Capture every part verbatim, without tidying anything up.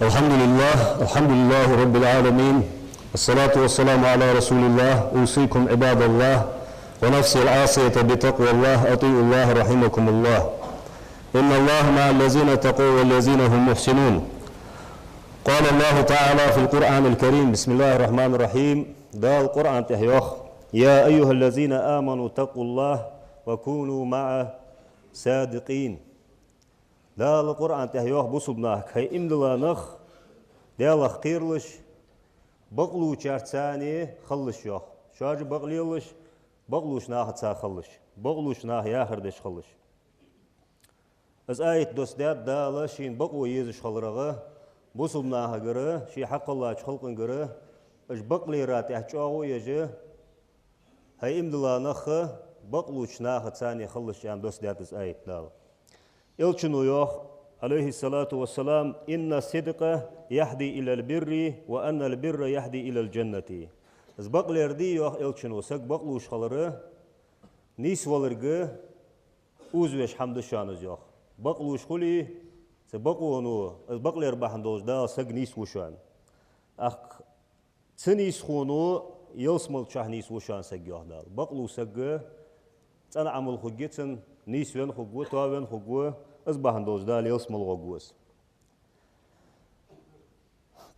الحمد لله، الحمد لله رب العالمين، والصلاة والسلام على رسول الله. أوصيكم عباد الله ونفسي العاصية بتقوى الله، أطيعوا الله رحمكم الله. إن الله مع الذين اتقوا والذين هم محسنون. قال الله تعالى في القرآن الكريم، بسم الله الرحمن الرحيم. Дала Къуръан тӀа йоах: يا أيها الذين آمنوا اتقوا الله وكونوا مع الصادقين. Дала Къуръан тӀа йоах бусалба нахага: хӀай иман дилла нах, Далах кхералаш, бакълувчарца цхьана хилалаш, йоах. Шоаш бакълувлаш, бакълувча нахаца хилалаш, бакълувча наха яхар деш хилалаш. Из аят доссадаьд Дала шийна бакъо езаш хиларах, бусалба нахагара, ший хьакхоллача халкъагара, уж бакълера тӀехьа чӀоагӀо еш, хӀай иман дилла нах, бакълувча нахаца цхьана хилалаш, аьнна доссадаьд из аят Дала. Элчано йоах, عليه الصلاة والسلام: إن الصدق يهدي إلى البر، وأن البر يهدي إلى الجنة. Из бакълер да, йоах Элчано, саг бакълувш хилар, нийсваларга узавеш хӀама да шоана из, йоах. Бакълувш хуле, цу бакъоно, из бакълер бахьан долаш Дала саг нийсву шоана. ТӀаккха цу нийсхоно ялсмала чу нийсву шоана саг, йоах Дала. Бакълув саг, цӀена Ӏамал хургья цун, нийсвенна хургва, тоавенна хургва, из бахьан долаш Дала ялсмала гӀоргва из.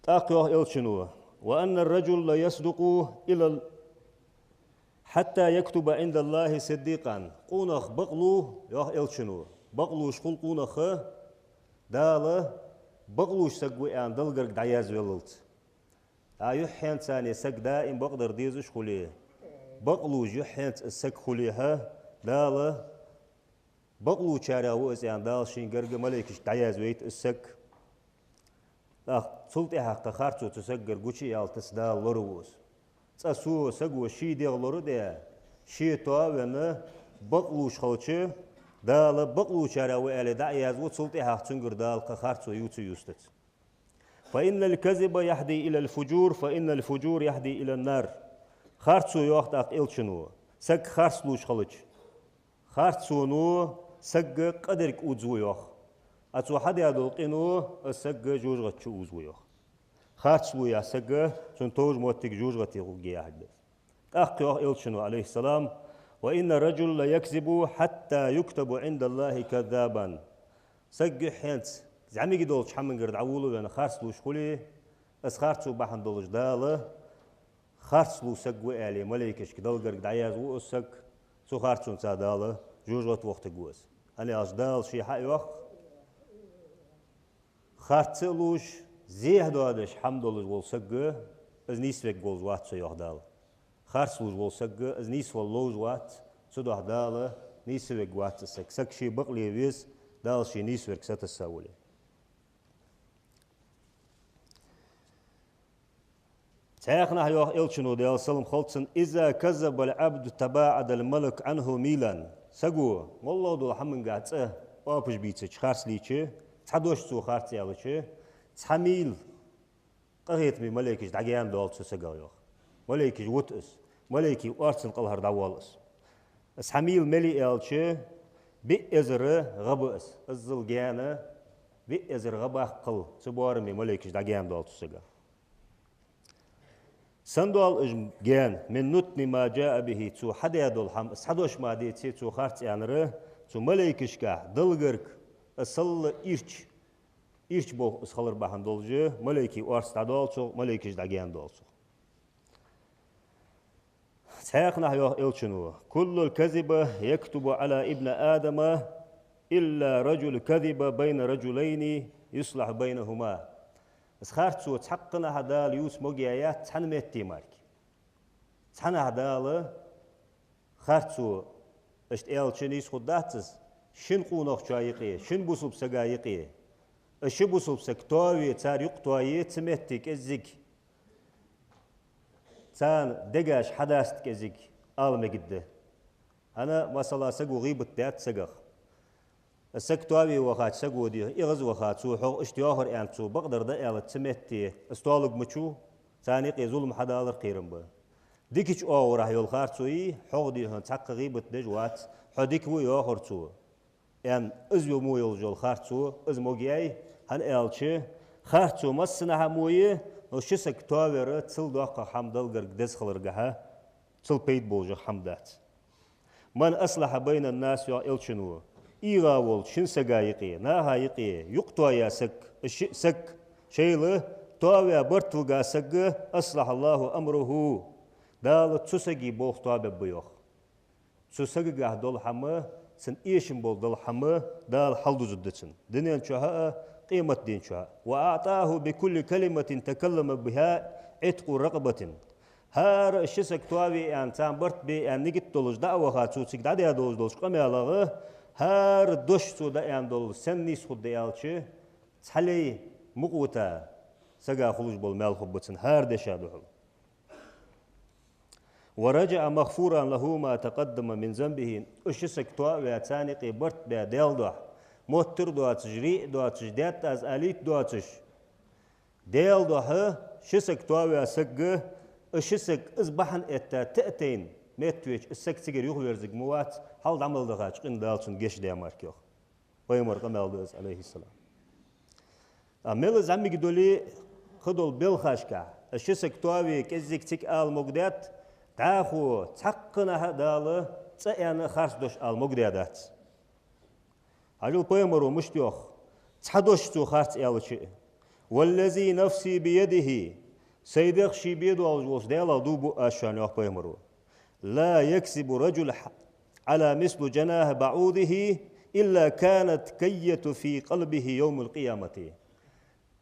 ТӀаккха йоах Элчано: وأن الرجل ليصدق إلى ال-، حتى يكتب عند الله صديقا. Къонах бакълув, йоах Элчано, бакълувш хул къонах, Дала бакълувш саг ва аьнна Далла гарга дӀаязваллалца. ТӀаккха юххьанца цхьана саг даим бакъдар дезаш хуле, бакълувш юххьанца из саг хуле, хӀа, Дала бакълувчарех ва из аьнна, Дала шийна гарга малейкашка дӀаязвайт из саг. ТӀаккха цул тӀехьагӀа харцо цу сагагара гучаяьлча, Дала лораву из. ЦӀа цу саго ший дегӀ лорадаь, ше тоавенна, бакълувш хилча, Дала бакълувчарех ва аьле дӀа а язву, цул тӀехьагӀа цунгара Дала кхы харцо ювца а юстац. فإن الكذب يهدي إلى الفجور، فإن الفجور يهدي إلى النار. Харцо, йоах тӀаккха Элчано, саг харц лувш хилча, харцоно саг къа дерга узаву, йоах. А цо хьадаь дола къино из саг жожагӀате чу узаву, йоах. Харц лу яхар саг, цун товш моттиг жожагӀате гӀоргья яхар да. ТӀаккха йоах Элчано, عليه السلام: وإن الرجل ليكذب حتى يكتب عند الله كذابا. Саг юххьанца зӀамига долча хӀамангара дӀаволавенна харц лувш хуле, из харцо бахьан долаш Дала харц лув саг ва аьле малейкашка Далла гарга дӀаязву из саг, цу харцонца Дала жожагӀате вохийтаргва из. ХӀана аьлча Дала ше хьа а йоах, харц а лувш, зехьа доадеш хӀама долаш вола саг, из нийсвергволаш вац со, йоах Дала. Харц лувш вола саг, из нийсвала ловш вац, цудухьа Дала нийсвергвац из саг. Саг ше бакъле веза, Дала ше нийсверг сатесса вале. Цхьаькханахьа йоах Элчано, Даьла салам хилда цунна: إذا كذب العبد تباعد الملك عنه ميلا. Саго моллагӀа дола хӀамангахьа цӀа оапаш бийцача, харц лийча, цхьа дош цо харц аьлча, цхьа мийла къахетаме малейкаш дӀагаьна доал цу сагах, йоах. Малейкаш вут из, малейкий орцан кӀалхара дӀавоал из. Из цхьа мийла мел я аьлча, биъ эзар гӀа ба из, иззал гаьна биъ эзар гӀа баккхал цу боараме малейкаш дӀагаьна доал цу сагах. Сенна доал уж гаьна? من نتن ما جاء به, цо хьадаь дола хӀама, из цхьа дош мара деце, цо харц аьннар, цу малейкашкахьа Далла гарга из сел ирча, ирча болх из хилар бахьан долаш, малейкий орц дӀадоал цох, малейкаш дӀагаьна доал цох. Цхьаькханахьа йоах Элчано: كل الكذب يكتب على ابن آدم إلا رجل كذب بين رجلين يصلح بينهما. Из харцо цхьаккханахьа Дала ювца могаяь яц цхьан метте мара. Цхьаннахьа Дала харцо, иштта аьлча нийса хургдац из, шин къонахчоа юкъе, шин бусалба сага юкъе. Из ши бусалба саг тоаве, цар юкъ тоае цу метте кӀеззига, царна дегаш хьадаста кӀеззига ала мегаргда. ХӀана, масала, саго гӀийбат даьд сагах. Саг тоаве вахача саго дийхьа, эгӀазваха цо, хьох иштта йоахар аьнна, цо бакъдар дӀааьлча цу метте, из тоалург ма вий, царна юкъе зулам хьадалар кхерам ба. Дикача оагӀорахьа йола харцо я, хьох дийхьа цхьаккха гӀийбат деш вац, хьо дика ва йоахар цо, аьнна, из мо йолаш йола харцо, из могаяй, хӀана аьлча, Харцо массанахьа а мо я, но ши саг тоавар цул доккха хӀама Далла гарга деза хиларгахьа, цул пайда болаш хӀама дац. «من أصلح بين الناس», йоах Элчано, ийгӀа волча шин сага юкъе, наха юкъе юкъ тоаяь саг, шиъ саг, шоайла тоаваь барт вига саг, «أصلح الله أمره», Дала цу сага болх тоабергба йоах. Цу сагагахьа дола хӀама, цун эшам бола дола хӀама Дала хьалдузаргда цунна дунен чухьа а, къематден чухьа а. «وأعطاه بكل كلمة تكلم بها عتق رقبة». ХӀара ши саг тоаве аьнна, царна барт бе аьнна нигат долаш дӀа а ваха, цо цига дӀадаь долаш долча къамаьлагӀа, хӀара дош цо дӀааьнна дола сенна нийса хургда аьлча, цхьа лай мукъа вита сага хулаш бола маьл хургба цунна хӀара деша духьал. «ورجع مغفورا له ما تقدم من ذنبه». Уж ши саг тоаваь, царна юкъе барт баь Даьла духьа, моттар доацаш, рий доацаш, даьтта аз алийта доацаш, Даьла духьа ши саг тоаваь саг, уж ши саг из бахьан этта тӀа а тайна меттавеча, из саг цигара юхаверзарг ма вац, хьалха дӀа мел дахача къина Дала цунна гешт даь мара, йоах. Пайхамара къамаьл да из, Ӏалайхи ссалам. А мел зӀамига дале а, кхыдола белхашка, ши саг тоаве кӀеззига цига ала могадаьд, дӀахо цхьаккха наха а Дала цӀа аьнна харц дош ала могадаь дац. Хьажал, пайхамара мишта йоах, цхьа дош цо харц аьлча а: «والذي نفسي بيده», сай дегӀ ший бе долаш волча Даьлах дув буъ аз шоана, йоах пайхамара. «لا يكذب رجل على مثل جناح بعوضة إلا كانت كية في قلبه يوم القيامة».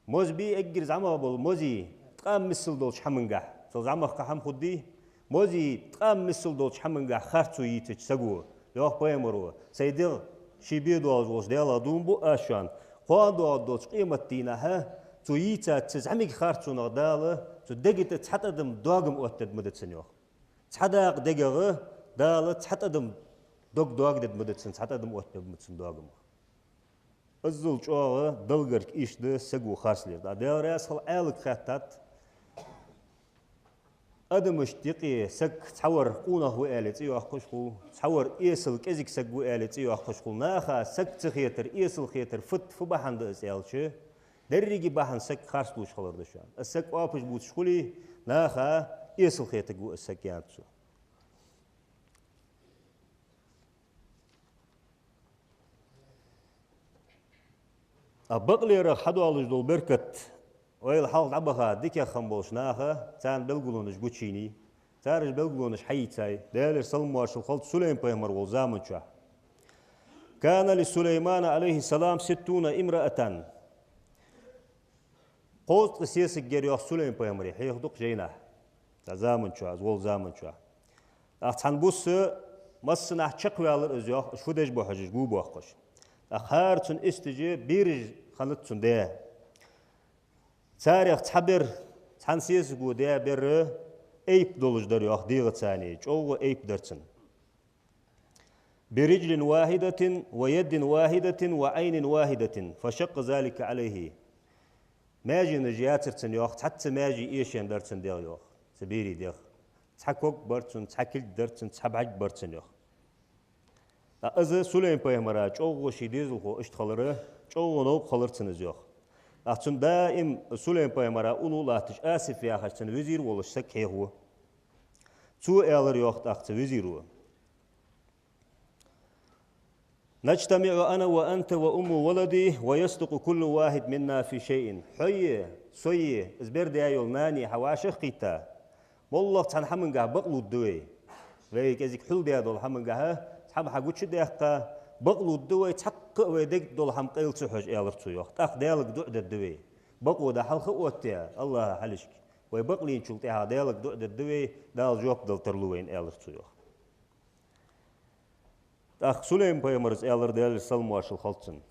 Моз бе эггара зӀамагӀа бола мозий ткъам миссел долча хӀамангахьа, цул зӀамагӀа кхы хӀама хургдий? Мозий ткъам миссел долча хӀамангахьа харцо йийцача саго, йоах пайхамара, сай дегӀ ший бе долаш волча Даьлах дув буъ аз шоана, кхоана доагӀаргдолча къематдийнахьа цо йийцача цу зӀамига харцонах Дала цу дега тӀа цхьа тӀадам догам оттадергда ма да цунна, йоах. Цхьа дакъа дегагӀа Дала цхьа тӀадам дог догадергда ма да цунна, цхьа тӀадам оттабергба ма да цунна догамах. Иззал чӀоагӀа Далла гарга иштта да саго харцлер. ТӀаккха Даьла раьза хилва, Ӏаьлага хаьттад, адамашта юкъе саг цхьавар къонах ва аьле цӀи йоаккхаш хул, цхьавар эсала кӀезига саг ва аьле цӀи йоаккхаш хул. Наха саг ца хетар, эсала хетар фуд, фу бахьан да из аьлча, деррига бахьан саг харцлуш хилар да шоана. Из саг оапаш бувцаш хуле, наха эсала хетарг ва из саг, аьннад цо. А бакълерах хьадоалаш дола беркат, вай хьалха дӀабаха дикагӀа хинна болча наха, царна белгалонаш гучайий, цар уж белгалонаш хьайийцай, Даьлера салам-моаршал хилда, Сулейма-пайхамар волча заман чухь. «كان لسليمان عليه السلام ستون امرأة». Кхузткъа сесаг яр, йоах, Сулейма-пайхамара, хьеха дукха жайнахьа, цу заман чухь, из волча заман чухь. ТӀаккха цхьан буса массанахьа чакхваьлар из, йоах, уж фу деш ба хьожаш, го боаккхаш. ТӀаккха хӀара цун истижи бераш хиннад цун даь. Царех цхьа бер, цхьан сесаго даь бер айп долаш дар, йоах, дегӀаца а, чӀоагӀа айп дар цун. «برجل واحدة ويد واحدة وعين واحدة فشق ذلك عليه». Маьженаш яцар цун, йоах, цхьацца маьже эшаенна дар цун дегӀ, йоах, цу берий дегӀ. Цхьа ког бар цун, цхьа кулг дар цун, цхьа бӀарг бар цун, йоах. ТӀаккха из Сулейма-пайхамара чӀоагӀа ший дезалхо иштта хилар, чӀоагӀа новкъа хилар цунна из, йоах. ТӀаккха цун даим Сулейма-пайхамара уллув латташ Асиф яхаш цун везир волаш саг хьехав. Цо аьлар, йоах, тӀаккха цу везиро: «نجتمع أنا وأنت وأم ولدي ويصدق كل واحد منا في شيء». Хьои сои, из бер даь йола нанеи хьа вӀашагӀкхийтта, моллагӀа цхьан хӀамангахьа бакълувргда вай. Вай кӀезига хьулдаь дола хӀамангахьа цхьа хӀама хьагучадаьккха, бакълувргда вай, цхьаккха а вай дег тӀа дола хӀама къайла ца хьож, аьлар цо, йоах. ТӀаккха Даьлага дуӀа дергда вай. Бакъо дӀахьалха а оттаяь, АллахӀа хьалхашка, вай бакълийначул тӀехьагӀа Даьлага дуӀа дергда вай, Дала жоп дала тарлу вайна, аьлар цо, йоах. ТӀаккха Сулейма-пайхамара аьлар, Даьлера салам-моаршал хилда цунна: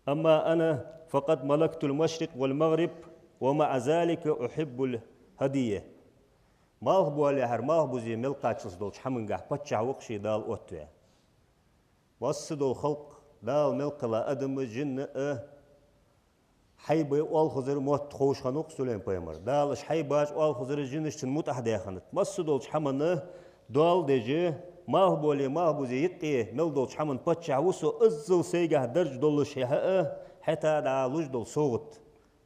«أما أنا فقد ملكت المشرق والمغرب ومع ذلك أحب الهدي». Малхбоалехьара малхбузе мел кхаччалца долча хӀамангахьа паччахь ва-кх ше Дала оттаваь. Массадола халкъ, Дала мел кхелла адам а, жин а, хьайба а, оалхазар а мотт ховш хиннав-кх Сулейма-пайхамар. Дала уж хьайбаш а, оалхазараш а, жинаш а цунна мутӀахьа даь хиннад. Массадолча хӀаманна доал деш, малхбоале, малхбузе юкъе мел долча хӀаман паччахь ва со, иззал сайгахьа дарж доллашехьа а, хӀаьта дӀалуш дола совгӀат,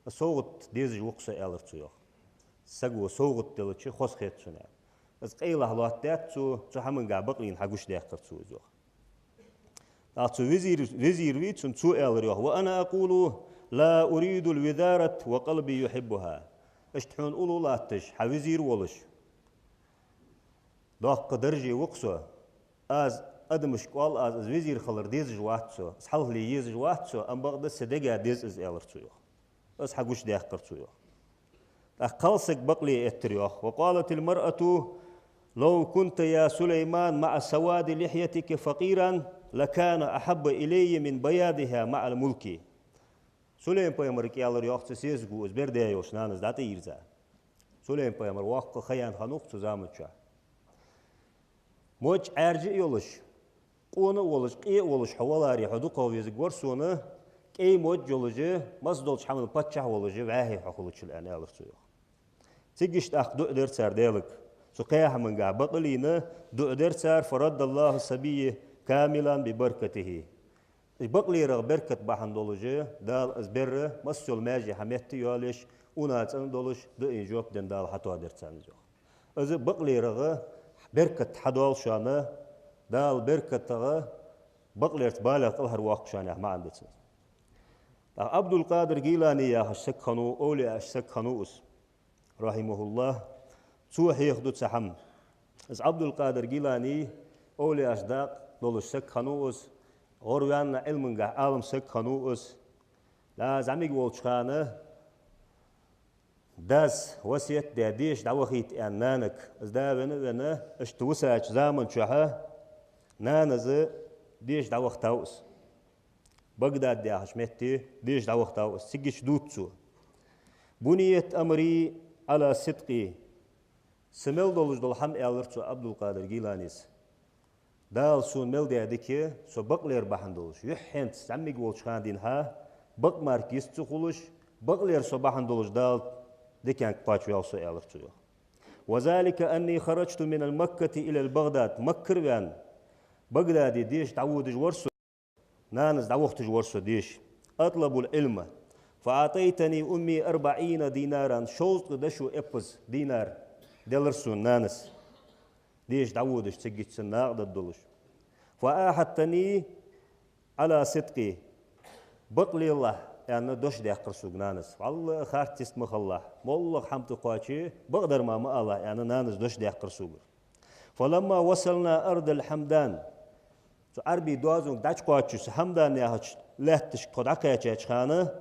совгӀат дезаш ва-кх со, аьлар цо, йоах. Саго совгӀат делча хоза хет сона, аьнна. Из къайлагӀа лоаттадаьд цо, цу хӀамангахьа бакълийна хьагучадаьккхар цо из, йоах. ТӀаккха цу везир, везир вий цун, цо аьлар, йоах: «وأنا أقول: لا أريد الوزارة وقلبي يحبها». Иштта хьона уллув латташ, хьа везир волаш, доккха дарже ва-кх со. Аз адамашка оал, аз, аз везир хилар дезаш вац со, аз хьалхале езаш вац со, амма бакъда са дега деза из, аьлар цо, йоах. Из хьагучадаьккхар цо, йоах. ТӀаккха кхалсаг бакъле эттар, йоах: «وقالت المرأة: لو كنت يا سليمان مع سواد لحيتك فقيرا لكان أحب إلي من بياضها مع الملك». Сулейма-пайхамарга аьлар, йоах, цу сесаго, из бер даь йолча нанас дӀатӀайийрза. Сулейма-пайхамар воккха ха яьнна хиннав-кх цу заман чухь. Модж Ӏаьржа а йолаш, къона а волаш, къе а волаш хьо валаре, хьо дукхагӀа везаргвар сона, кӀай модж йолаш, массадолча хӀаман паччахь волаш вӀаьхий хьо хулачул, аьнна, аьлар цо, йоах. Цига иштта тӀаккха дуӀа дир цар Даьлага. Цу кхаь хӀамангахьа бакълийна дуӀа дир цар: «فرد الله صبيي كاملا ببركته». Из бакълерах беркат бахьан долаш, Дала из бер массайола маьже хьаметта а йоалаеш, уна цӀена а долаш, дуӀайна жоп денна Дала хьатоадир царна из, йоах. Из бакълерах беркат хьадоал шоана, Дала беркатагӀа бакълерца балех кӀалхарвоаккх шоана яха маӀан да цун. ТӀаккха Ӏабдул-Къадир Гилани яхаш саг хиннав, овлияаш саг хиннав из, رحمه الله, цо хьехаду цу хӀаман. Из Ӏабдул-Къадир Гилани овлияаш дакъа долаш саг хиннав из, гӀорваьнна Ӏилмангахьа Ӏалам саг хиннав из. ДӀа зӀамига волча хана дас васкет даь, деша дӀавахийта аьнна нанага. Из да вена а вена, иштта висача заман чухь нанас деша дӀавахийтав из. Багдад яхача метте деша дӀавахийтав из. Цига чу дувц цо: «بنيت أمري على صدقي». Са мел долаш дола хӀама, аьлар цо, Ӏабдул-Къадир Гиланис, Дала сона мел даь дика со бакълер бахьан долаш, юххьанца зӀамига волча хана денз хьа бакъ мара йист ца хулаш, бакълер со бахьан долаш Дала диканга кхоачаваьв со, аьлар цо, йоах. «وذلك أني خرجت من مكة إلى بغداد». Маккара ваьнна, Багдаде деша дӀаводаш вар со, нанас дӀавохийташ вар со деша. «أطلب العلم، فأعطتني أمي أربعين دينارا». Шовзткъа дошо эппаз динар делар сона нанас, деша дӀаводаш, цига цун накъадаргдолаш. «فأعانتني على صدقي». «Бакълелахь», аьнна, дош даьккхар сога нанас. ВаллахӀи, харц йист ма хилалахь, моллагӀа хӀама тӀакхоаче, бакъдар мара ма алалахь, аьнна, нанас дош даьккхар сога. «فلما وصلنا أرض الحمدان». Цу Ӏарбий доазонга дӀачукхоачаш, Хьамдан яхача лаьтташка тхо дӀакхаьчача хана,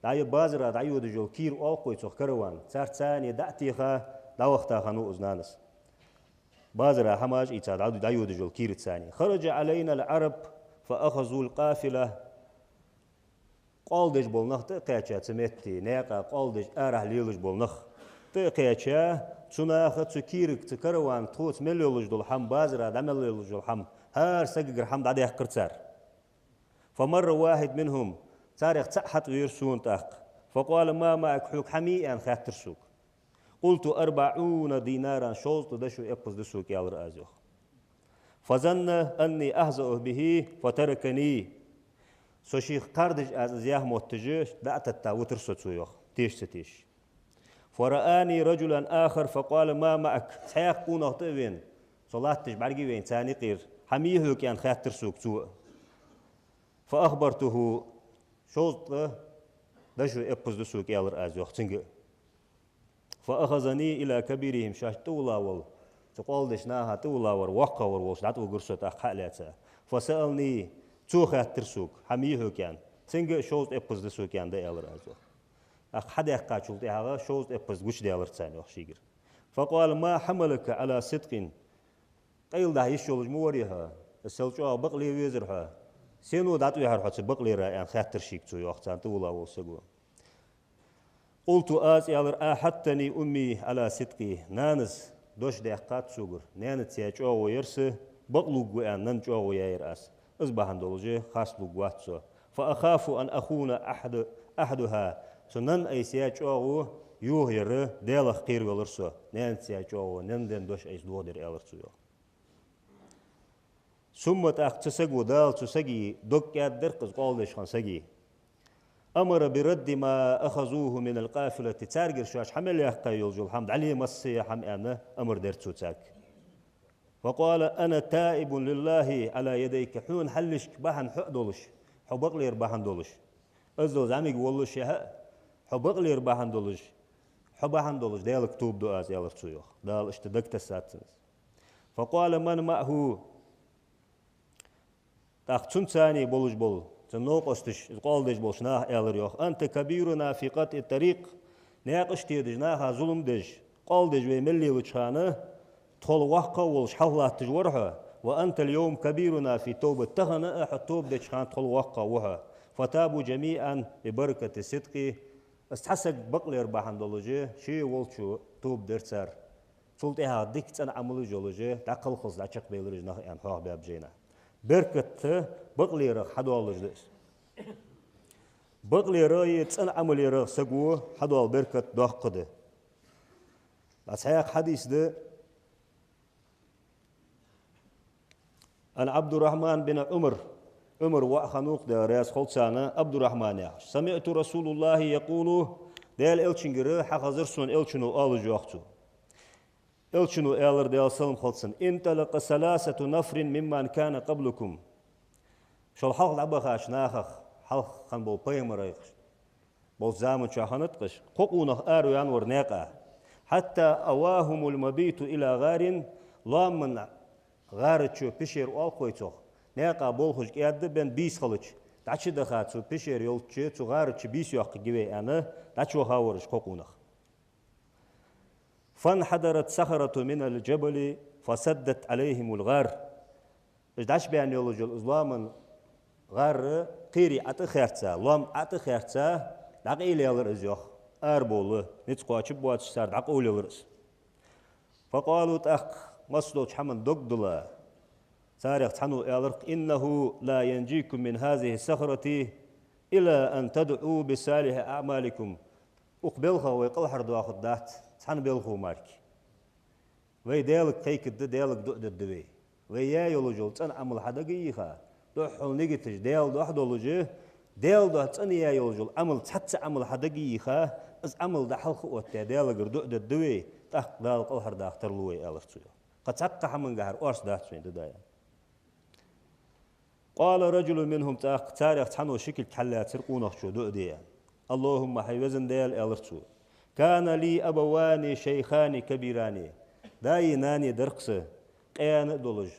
дӀа е базара дӀайодаш йола кийра оал-кх вай цох, караван, царца цхьана дӀа а теха, дӀавахийта хиннав из нанас. Базара хӀамаш а ийца дӀа-, дӀайодаш йола кийра цхьана. «خرج علينا العرب فأخذوا القافلة». Къоал деш бола нах тӀа а кхаьча цу метте, наькъа къоал деш, арахьа лелаш бола нах тӀа а кхаьча, цу наха, цу кийрага, цу каравана тхоца мел йолаш дола хӀама, базара дӀа мел йолаш йола хӀама, хӀара сагагара хӀама дӀадаьккхар цар. «فمر واحد منهم», царех цаӀ хьатӀавера сона тӀаккха. «فقال: ما معك؟» Хьога хӀама йий, аьнна, хаьттар сога. «قلت: أربعون دينارا», шовзткъа дошо эппаз да сога, аьлар аз, йоах. «فظن أني أهزأ به فتركني». Со шийх кхардаш аз из яха мотташ, дӀа а тетта витар со цо, йоах, теша ца тешаш. «فرآني رجل آخر فقال: ما معك؟» Цхьаькха къонах тӀа а вена, со латташ бӀаргавайна царна юкъера, хӀама йий хьога, аьнна, хаьттар сога цо. «فأخبرته», шовзткъа дошо эппаз да сога, аьлар аз, йоах, цунга. «فأخذني إلى كبيرهم», шоашта тӀавала вола, цу къоал деча наха тӀавала вар, воккхагӀвар волча дӀатӀавигар со тӀаккха хьа а лаьца. «فسألني», цо хаьттар сога, хӀама йий хьога, аьнна. Цунга а шовзткъа эппаз да сога, аьнна, дӀааьлар аз, йоах. ТӀаккха хьадаьккхачул тӀехьагӀа шовзткъа эппаз гучадаьлар царна, йоах, шийгара. «فقال: ما حملك على صدق؟» Къайладахьа йиш йолаш ма варий хьо, сел чӀоагӀа бакъле везар хьо. Сенна дӀатӀавихьар хьо цу бакълера, аьнна, хаьттар шийга цо, йоах, царна тӀавала волча саго. «قلت», аз аьлар: «أعانتني أمي على صدقي». Нанас дош даьккхад согара, наьнаца яь чӀоагӀо яр са, бакъ лувргва аьнна, нанна чӀоагӀо яьяр аз. Из бахьан долаш харц лувргвац со. «فأخاف أن أخون أحد، أحدها». Цу нанна айса яь чӀоагӀо йохаяр Даьлах кхеравелар со, наьнаца яь чӀоагӀо, нанна денна дош айса дохадар, аьлар цо, йоах. «ثم», тӀаккха цу саго, Дала цу сага дог кӀаьддар-кх из, къоал деш хинна сага. أمر برد ما أخذوه من القافلة, царгара шоаш хьа мел яьккха йолаш йола хӀама дӀале, массайола хӀама, аьнна, амар дир цо царга. فقال: أنا تائب لله على يديك, хьона хьалхашка бахьан хьо а долаш, хьо бакълера бахьан долаш. Аз дол зӀамига воллашехьа, хьо бакълера бахьан долаш, хьо бахьан долаш Даьлага тоба ду аз, аьлар цо, йоах. Дала иштта дагатессад цунна из. فقال من معه, тӀаккха цунца цхьана болаш бола, цун новкъосташ, из къоалдеш болча наха аьлар, йоах: أنت كبيرنا في قطع الطريق, наькъаш тедаш, наха зулам деш, къоалдеш вай мел лелача хана, тхол воккха волаш хьалха латташ вар хьо, وأنت اليوم كبيرنا في التوبة, тахан а хьо тоба деча хана тхол воккха ва хьо. فتابوا جميعا ببركة الصدق, из цхьа саг бакълера бахьан долаш, ше волча тоба дир цар. Цул тӀехьагӀа дика цӀена Ӏамалаш йолаш, дӀакхалхалца дӀачакхбелар уж нах, аьнна, хьоахабаьб жайна. Беркат бакълерах хьадоалаш да из. Бакълерах е цӀена Ӏамалерах саго хьадоала беркат доккха да. Цхьаькха хьадис да. عن عبد الرحمن بن عمر, Ӏумар воӀ хиннав-кх, Даьла раьза хилва царна, Ӏабдуррахьман яхаш. سمعت رسول الله يقول, Даьла Элчангара хьахазар сона Элчано оалаш, йоах цо. Элчано аьлар, Даьла салам хилда цунна: انطلق ثلاثة نفر ممن كان قبلكم. Шул хьалха дӀабахача нахах, хьалха хинна бола пайхамараш болча заман чухь хиннад-кх уж, кхо къонах араваьннавар наькъа. حتى آواهم المبيت إلى غار, лоаман гӀара чу, пещера оал-кх вай цох, наькъа болхаш кӀаьдда бен бийса хилча, дӀачудаха цу пещера йолча, цу гӀара чу бийса йоаккхаргья вай, аьнна, дӀачувахавар уж кхо къонах. فانحدرت صخرة من الجبل فسدت عليهم الغار. Уж дӀачубаьнна йолаш йола из лоаман гӀар кхерий ӀотӀахаьрца, лоам ӀотӀахаьрца, дӀакъайлаелар из, йоах. Арабовла, низ кхоачаш боацаш, цар дӀакъовлаелар из. فقالوا, тӀаккха массадолча хӀаман дог дилла, царех цхьанне аьлар-кх: إنه لا ينجيكم من هذه الصخرة إلا أن تدعوا بصالح أعمالكم. Укх балхах вай кӀалхардоахаргдац цхьан балхо мара. Вай Даьлага кхайкаргда, Даьлага дуӀа дергда вай. Вай яь йолаш йола цӀена Ӏамал хьадагайийха, духхьал нигаташ Даьла духьа долаш, Даьла духьа цӀена яь йолаш йола Ӏамал, цхьацца Ӏамал хьадагайийха, из Ӏамал дӀахьалха а оттадаь, Даьлагара дуӀа дергда вай, тӀаккха Дала кӀалхардаккха тарлу вай, аьлар цо, йоах. Кхы цхьаккха хӀамангахьара орц дац вайна дӀадаьнна. قال رجل منهم, тӀаккха царех цхьанне ши кулг хьаллаьцар къонахчо дуӀа де. اللهم, хӀай веза Даьла, аьлар цо, كان لي أبوان شيخان كبيران. Даи нанеи дар-кх са, къаьна а долаш,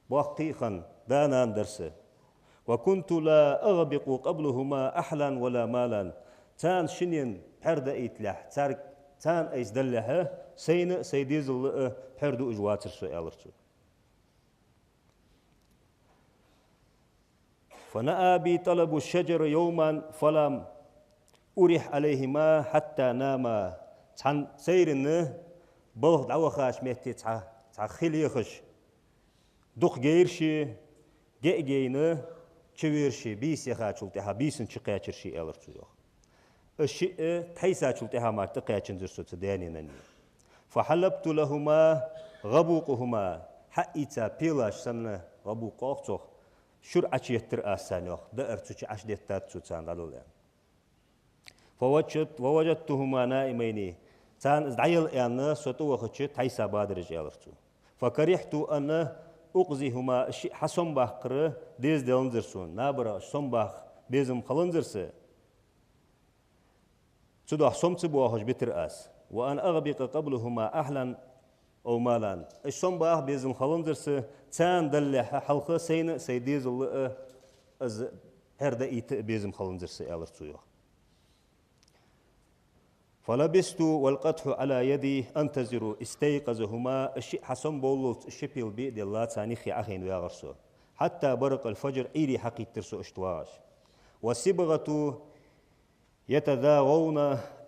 боккхий а хинна, да-нана дар са. وكنت لا أغبق قبلهما أهلا ولا مالا. Царна шиннена пхьор даийталехь, царга, царна айса далалехь, сайна а, сай дезала а пхьор дуаш вацар со, аьлар цо. فنأى بي طلب الشجر يوما فلم أرح عليهما حتى ناما. Цхьан сайранна балха дӀавахача метте цхьа, цхьа хи лехаш, дукха гайра ше, геа гайна, чу вера ше, бийса яхачул тӀехьагӀа бийсанна чу кхаьчар ше, аьлар цо, йоах. Уж шиъ тхьайсачул тӀехьагӀа мара тӀакхаьчанзар со цу даьнеи наннеи. فحلبت لهما غبوقهما. Хьаийца пелаш санна, гӀабукъ оал-кх цох, шура Ӏочуеттар аз царна, йоах, даар цу чу Ӏочудеттад цо царна дӀадала аьнна. فوجدت، ووجدتهما نائمين. Царна из дӀаяла аьнна, со тӀавахача тхьайса бадар уж, аьлар цо. فكرهت أن أوقظهما. Уж шиъ хьасомабаккхар дезаделанзар сона. Набарах уж сомабаккха безам хиланзар са. Цудухьа сома ца боахаш битар аз. وأن أغبق قبلهما أهلا أو مالا. Уж сомабаккха безам хиланзар са, царна далалехь хьалха сайна а, сай дезала а из пхьор даийта безам хиланзар са, аьлар цо, йоах. فلبثت والقدح على يدي أنتظر استيقاظهما. Уж шиъ хьасомабовллалца, уж ши пела бе а делла, царна юххе Ӏохайна вагӀар со. حتى برق الفجر, Ӏуйре хьакхийттар со иштта вагӀаш. والصبغة يتضاغون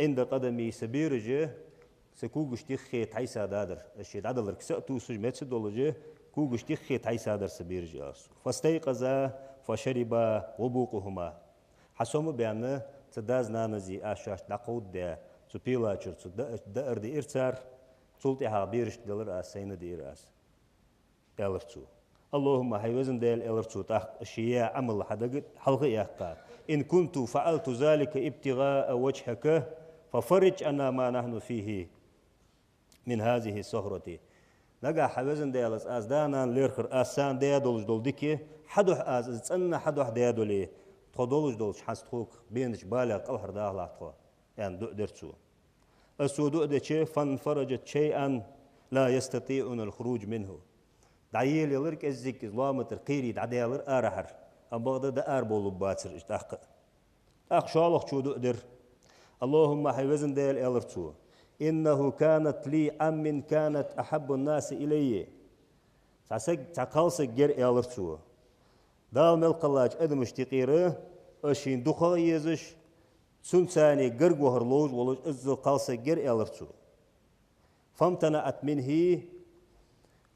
عند قدمي. Са бераш са когашта юххе тхьайса дадар. Уж шоай дӀадаларга са а тувсаш, меца а долаш, когашта юххе тхьайса дар са бераш, аьлар цо. فاستيقظا فشربا غبوقهما. Хьасома а баьнна, цу даьс-нанас а шоашта дӀакховдадаь, цу пела чура цу да-, даар диир цар, цул тӀехьагӀа берашта делар аз, сайна а диир аз, аьлар цо. اللهم, хӀай везан Даьла, аьлар цо тӀаккха, ший яь Ӏамал хьадага хьалха а яьккха: إن كنت فعلت ذلك ابتغاء وجهك ففرج عنا ما نحن فيه من هذه الصخرة. Нагахь, хӀай везан Даьла, аз да-нана лаьрхӀар, аз царна даь долаш дола дика, хьа духьа аз из цӀена хьа духьа даь дале, тхо долаш долча хӀанз тхога бенача балех кӀалхардахалахь тхо, аьнна, дуӀа дир цо. Из цо дуӀа дича, فانفرجت شيئا لا يستطيعون الخروج منه. ДӀаелаелар кӀеззига из лоам тӀара кхерий дӀадаьлар арахьара, амма бакъда дӀаарабовларгбацар уж тӀаккха. ТӀаккха шоллагӀчо дуӀа дир: اللهم, хӀай везан Даьла, аьлар цо, إنه كانت لي عم كانت أحب الناس إلي. Цхьа саг, цхьа кхалсаг яр, аьлар цо, Дала мел кхеллача адамашта юкъера аз шийна дукхагӀа езаш, цунца гарга вахар ловш волаш иззал кхалсаг яр, аьлар цо. فامتنعت مني،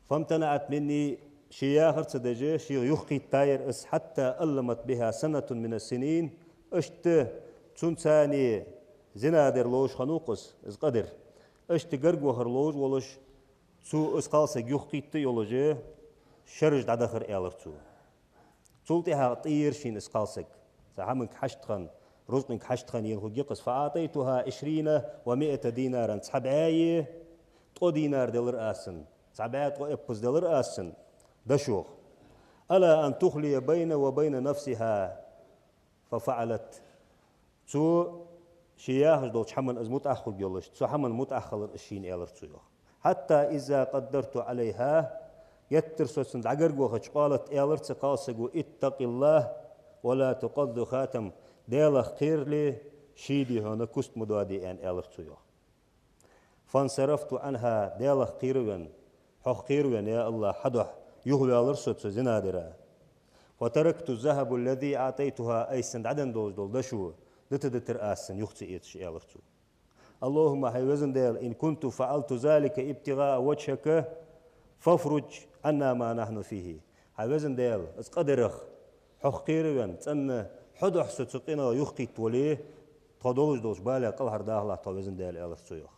فامتنعت مني, ше яхар ца деш, шийга юхакхийттаяр из, حتى ألمت بها سنة من السنين, иштта цунца зина дар ловш хиннав-кх из, из къа дар. Иштта гарга вахар ловш волаш, цо из кхалсаг юхакхийтта йолаш, шераш дӀадахар, аьлар цо. Цул тӀехьагӀа тӀаера шийна из кхалсаг, цу хӀаманга хьашт хинна, рузкъанга хьашт хинна ена хургья-кх из. فأعطيتها عشرين ومائة دينارا, цхьа бӀаь ткъо динар делар аз цунна, цхьа бӀаь ткъо эппаз делар аз цунна, дошох. على أن تخلي بيني وبين نفسها ففعلت. Цо ше яхаш долча хӀаман из мутӀахьа хургйолаш, цу хӀаман мутӀахьа хилар из шийна, аьлар цо, йоах. حتى إذا قدرت عليها, геттара со цунна дӀагарга вахача, قالت, аьлар цу кхалсаго: اتق الله ولا تقض خاتم, Даьлах кхерале, шийди хьона куст ма доаде, аьнна, аьлар цо, йоах. فانصرفت عنها, Даьлах кхеравенна, хьох кхеравенна, я АллахӀ, хьа духьа юхаваьлар со цу зина дара. وتركت الذهب الذي أعطيتها, айса цунна дӀаденна долаш дола дошо дита дитар аз цунна, юха ца эцаш, аьлар цо. اللهم, хӀай везан Даьла, إن كنت فعلت ذلك ابتغاء وجهك فافرج عنا ما نحن فيه. ХӀай везан Даьла, из къа дарах, хьох кхеравенна, цӀена хьа духьа со цу къинах юхакхийтта вале, тхо долаш долча балех кӀалхардахалахь тхо, везан Даьла, аьлар цо, йоах.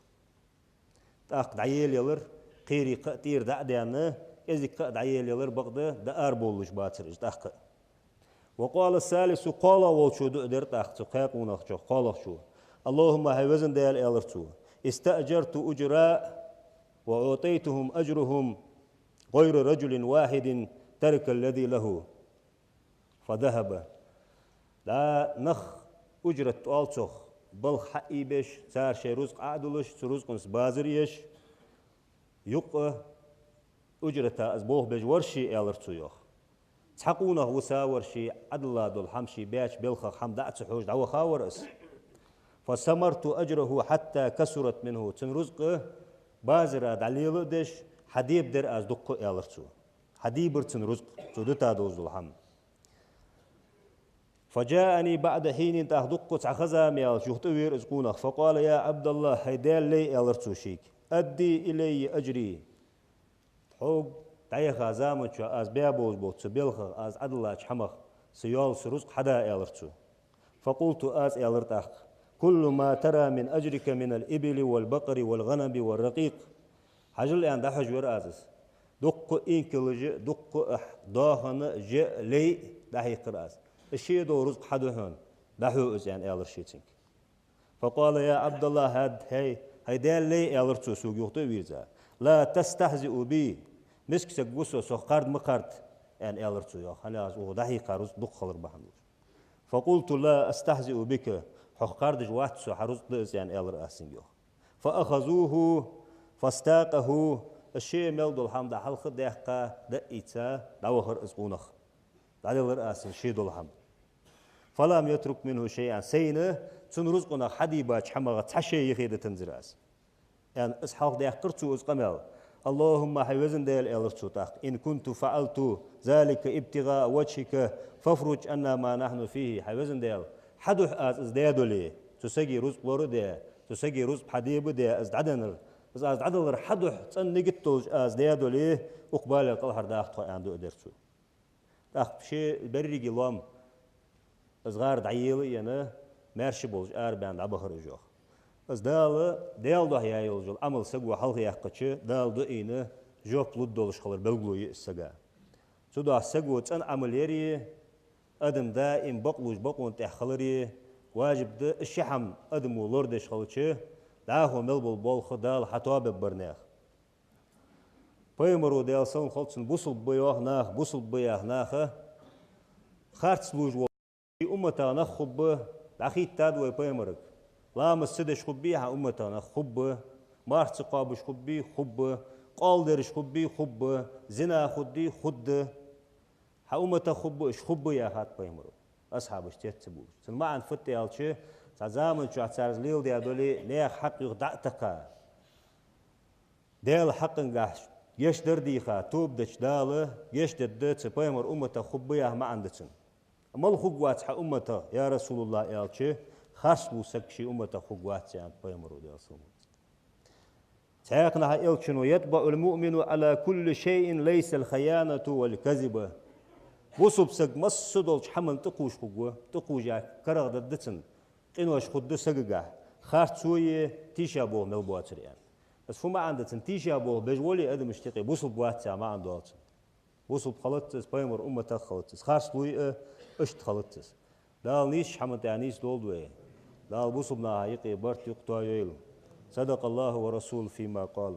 ТӀаккха дӀаелаелар, кхерий кхаъ тӀера дӀа а даьнна, кӀезига кхаъ дӀаелаелар, бакъда дӀаарабовлаш бацар уж тӀаккха а. وقال الثالث, кхоалагӀа волчо дуӀа дир тӀаккха цу кхаь къонахчох кхоалагӀчо: اللهم, хӀай везан Даьла, аьлар цо, استأجرت أجراء وأعطيتهم أجرهم غير رجل واحد ترك الذي له فذهب. ДӀа нах уджрат оал цох, балха хьаийбеш, цар шоай рузкъа Ӏодулаш, цу рузкъанца базар еш, юкъа уджрата из болх беш вар ше, аьлар цо, йоах. Цхьа къонах виса вар ше, Ӏодилла дола хӀама, ше баьча балхах хӀама дӀа а ца хьожаш дӀаваха вар из. فثمرت أجره حتى كثرت منه. Цун рузкъа базара дӀалела а деш, хьадебадар аз дукха, аьлар цо. Хьадийбар цун рузкъа, цо дита долаш дола хӀама. فجاءني بعد حين, тӀаккха дукха цхьа ха-зама яьлча юха тӀавера из къонах. فقال: يا عبد الله, хӀай Даьла лай, аьлар цо шийга, أد إلي أجري. Тхога дӀаяха заман чу аз баь болаш болча цу балхах, аз Ӏодиллача хӀамах са йоал, са рузкъа хьада, аьлар цо. فقلت, аз аьлар тӀаккха: كل ما ترى من أجرك من الإبل والبقر والغنم والرقيق. Хьажал, аьнна, дӀахьожавир аз из. Дукха инкалаш а, дукха а доахан а, жа а, лай а дӀахьийхар аз. Из ше дола рузкъа хьа да хьона, дӀахьо из, аьнна, аьлар ше цунга. فقال: يا عبد الله, хӀай, хӀай Даьла лай, аьлар цо сога юха тӀа а вийрза, لا تستهزئ بي. Миска саг ва со, сох кхарда ма кхарда, аьнна, аьлар цо, йоах. ХӀана аьлча укхо дӀахьийха рузкъа дукха хилар бахьан долаш. فقلت: لا أستهزئ بك. Хьох кхардаш вац со, хьа рузкъа да из, аьнна, аьлар аз цунга, йоах. فأخذوه فاستاقوه. Из ше мел дола хӀама дӀа хьалха а даьккха, дӀа а ийца, дӀавахар из къонах. ДӀаделар аз цунна ше дола хӀама. فلم يترك منه شيئا. Сайна цун рузкъанах хьадийбача хӀамах цхьа ше юхедитанзар аз, аьнна, из хьалха даьккхар цо из къамаьл. اللهم, хӀай везан Даьла, аьлар цо тӀаккха, إن كنت فعلت ذلك ابتغاء وجهك فافرج عنا ما نحن فيه. ХӀай везан Даьла, хьа духьа аз из даь дале, цу сага рузкъа лора а даь, цу сага рузкъа хьадеба а даь, из дӀаденнар, из аз дӀадалар хьа духьа цӀена нигат долаш аз даь дале, укх балех кӀалхардаккха тхо, аьнна, дуӀа дир цо. ТӀаккха ше беррига лоам, из гӀар дӀаела а ена, маьрша болаш арабаьнна дӀабахар уж, йоах. Из Дала, Даьла духьа яь йолаш йола Ӏамал саго хьалха яьккхача, Дала дуӀайна жоп лургдолаш хилар белгало я из сага. Цудухьа саго цӀена Ӏамал яри, адам даим бакълувш бакъонна тӀа хилари важиб да, из ши хӀама адамо лорадеш хилча, дӀахо мел бола болх Дала хьатоабергба наьха. Пайхамаро, Даьла салам хилда цунна, бусалба ба йоах наха, бусалба ба яха наха харцлувш вола. Ший умматах нах хургба, дӀахийттад вай пайхамарга. Ламаз ца деш хургбий хьа умматах нах? Хургба. Марха ца кхоабаш хургбий? Хургба. Къоал дераш хургбий? Хургба. Зина хургдий? Хургда. Хьа умматах хургба уж? Хургба, яхад пайхамаро асхьабашта цецбувлаш. Цун маӀан фуд аьлча, цхьа заман чухь цар из леладаь дале, наьха хьакъ юха дӀа а такха, Даьла хьакъагахьа гешт дар дийха, тоба дича Дала гешт дергда, цу пайхамара умматах хургба яха маӀан да цун. Мала хургвац хьа умматах, я РасулуллахӀ, аьлча, харцлувш саг ший умматах хургвац, аьннад пайхамаро, Даьла салам хилда цунна. Цхьаькханахьа элчано: «يطبع المؤمن على كل شيء ليس الخيانة والكذب». Бусалба саг массадолча хӀаман тӀакхувш хургва, тӀакхувш яхар карагӀдергда цун, къинош хургда сагагахьа, харцо е тийша болх мел боацар, аьнна. Из фу маӀан да цун? Тийша болх беш вале адамашта юкъе, бусалба вац яха маӀан доал цун. Бусалба хилац из, пайхамара умматах хилац из, харцлув а, иштта хилац из. Дала нийсача хӀаман тӀа нийсдолда вай. Дала бусалба наха юкъе барт, юкъ тоайойла. صدق الله ورسوله فيما قال.